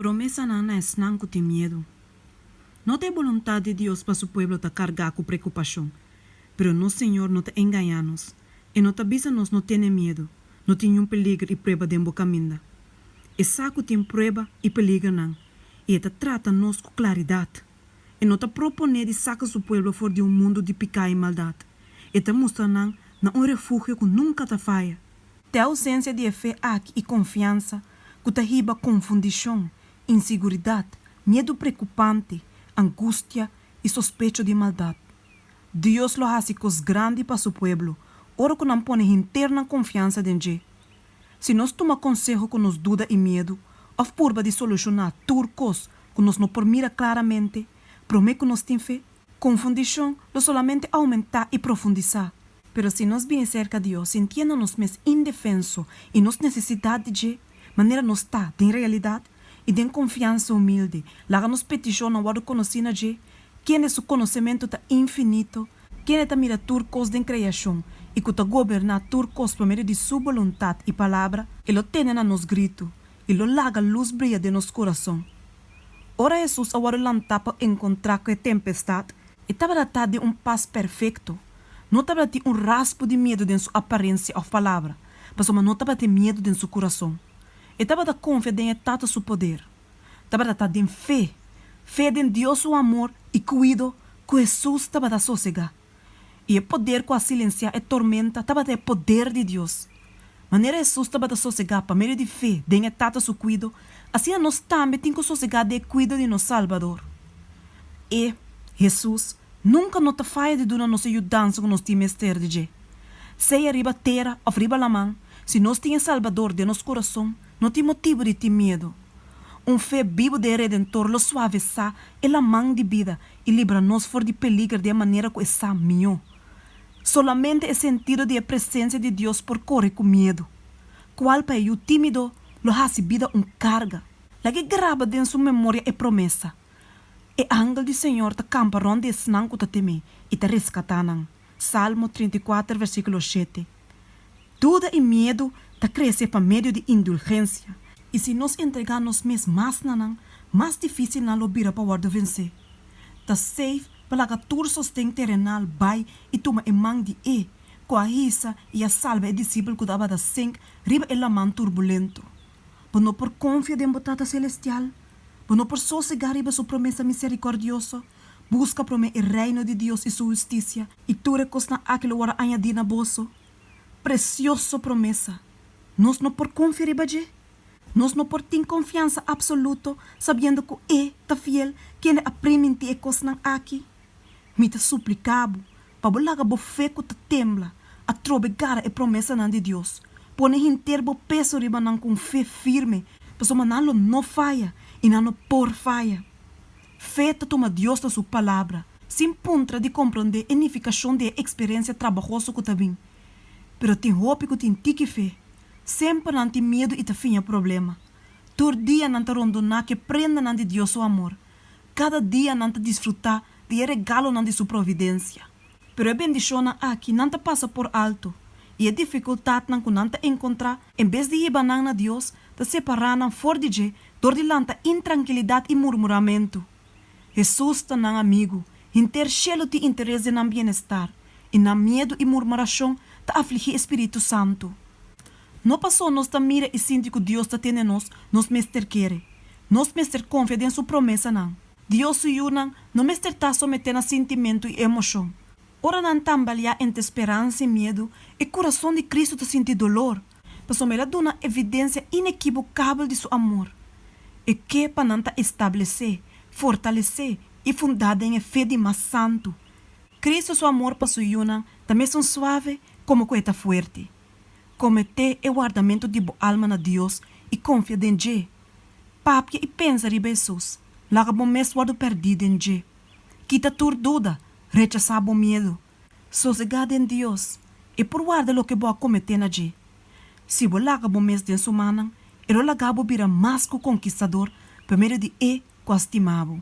Promesanan na esnan ku tin miedu. No ta e boluntat di Dios pa Su pueblo ta kargá ku preokupashon. Pero nos Señor no ta engañá nos. E no ta bisa nos no tene miedu, no tin niun peliger i prueba den bo kaminda. E sa ku tin prueba i peligernan, i E ta trata nos ku klaridat. E no ta proponé di saka Su pueblo for di un mundu di piká i maldat. E ta mustra nan na un refugio ku nunka ta faya. Ta e ousensia di e fe aki i konfiansa ku ta hiba konfundishon, insiguridat, miedu preokupante, angustia i sospecho di maldat. Dios lo hasi kos grandi pa su pueblo ora ku nan pone henter nan konfiansa den dje. Si nos tuma konseho ku nos duda i miedu òf purba di solushoná tur kos ku nos no por mira klaramente promé ku nos tin fe, konfundishon lo solamente oumentá i profundisá. Pero si nos bini serka Dios sintiendo nos mes indefenso i nos nesesidat di dje, manera nos ta den realidat, i den konfiansa humilde laga nos petishonnan wòrdu konosí na dje, kende su konosementu ta infinito, kende ta mira tur kos den kreashon i ku ta goberná tur kos pa medio di su boluntat i palabra, e lo tene na nos gritu i lo laga lus bria den nos kurason. Ora Hesus a wòrdu lantá pa enkontrá ku e tempestat, E tabata ta den un pas perfekto. No tabatin un raspo di miedu den su aparensia òf palabra, pasobra no tabatin miedu den su kurason. E tabata konfia den e Tata su poder. Tabata ta den fe, fe den Dios su amor i kuido, ku Hesus tabata sosegá. I e poder ku a silensiá e tormenta tabata e poder di Dios. Manera Hesus tabata sosegá pa medio di fe den e Tata su kuido, asina nos tambe tin ku sosegá den e kuido di nos Salbador. E, Hesus, nunka no ta faya di duna nos e yudansa ku nos tin mester di dje. Sea riba tera òf riba laman, si nos tin e Salbador den nos kurason, no tin motibu di tin miedu. Un fe bibu den e Redentor lo suavisá e laman di bida i libra nos for di peliger den e manera ku e sa mihó. Solamente e sentido di e presensia di Dios por kore ku miedu, kual pa e yu tímido lo hasi bida un karga. Lag'é graba den su memoria e promesa, E angel di Señor ta kampa rònt di esnan ku ta tem'é i ta reskatá nan. Salmo 34, versíkulo 7. Duda i miedu ta krese pa medio di indulgensia, i si nos entregá nos mes mas na nan, mas difísil nan lo bira pa wòrdu vensé. Ta safe pa laga tur sosten terenal bai i tuma e man di E ku a hisa i a salba e disipel ku tabata sink riba e laman turbulento. Bo no por konfia den bo Tata Selestial? Bo no por sosegá riba Su promesa miserikòrdioso? Buska promé e Reino di Dios i Su hustisia, i tur e kosnan aki lo wòrdu añadí na boso. Presioso promesa! Nos no por konfia riba dje? Nos no por tin konfiansa apsoluto sabiendo ku E ta fiel kende a primintí e kosnan aki? Mi ta supliká bo pa bo laga bo fe ku ta tembla atrobe gara e promesanan di Dios. Pone henter bo peso riba nan ku un fe firme, pasobra nan lo no faya i nan no por faya. Fe ta tuma Dios na su Palabra, sin puntra di komprondé e nifikashon di e eksperensia trabahoso ku ta bin. Pero tin hopi ku tin tiki fe. Semper nan tin miedu i ta fiña problema. Tur dia nan ta rondoná ku e prendanan di Dios su amor. Kada dia nan ta disfrutá di e regalonan di su providensia. Pero e bendishonnan aki nan ta pasa por alto, i e difikultatnan ku nan ta enkontrá, en bes di hiba nan na Dios, ta separá nan for di dje dor di lanta intrankilidat i murmuramentu. Hesus ta nan amigu, henter shelu tin interes den nan bienestar, i nan miedu i murmurashon ta afligí e Spiritu Santu. No pasó nos ta mira i sinti ku Dios ta tene nos, nos mester kere. Nos mester konfia den su promesanan. Dios su yunan no mester ta someté na sintimentu i emoshon. Ora nan tambaleá entre speransa i miedu, e kurason di Kristu ta sinti dolor, pasobra el a duna evidensia inekibokabel di su amor. E ke pa nan ta establesé, fortalesé i fundá den e fe di mas santu. Kristu su amor pa su yunan ta mesun suave komo ku e ta fuerte. Kometé e wardamentu di bo alma na Dios i konfia den dje. Papia i pensa riba Hesus. Laga bo mes wòrdu pèrdí den dje. Kita tur duda, rechasá bo miedu. Sosegá den Dios, E por warda loke bo a kometé na dje. Si bo laga bo mes den su mannan, E lo laga bo bira mas ku konkistador pa medio di E ku a stima bo.